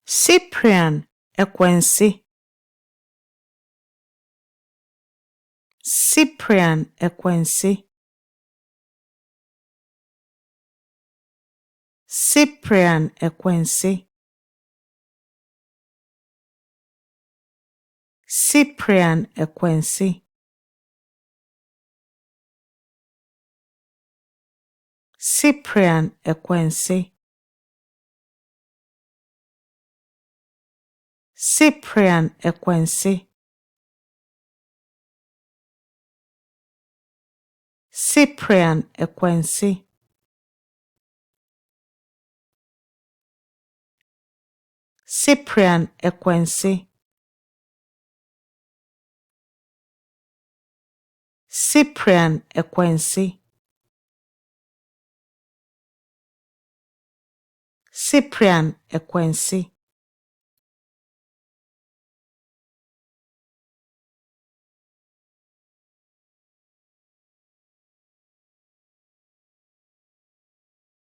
Cyprian Ekwensi. Cyprian Ekwensi. Cyprian Ekwensi. Cyprian Ekwensi. Cyprian Ekwensi. Cyprian Ekwensi. Cyprian Ekwensi. Cyprian Ekwensi. Cyprian Ekwensi. Cyprian Ekwensi.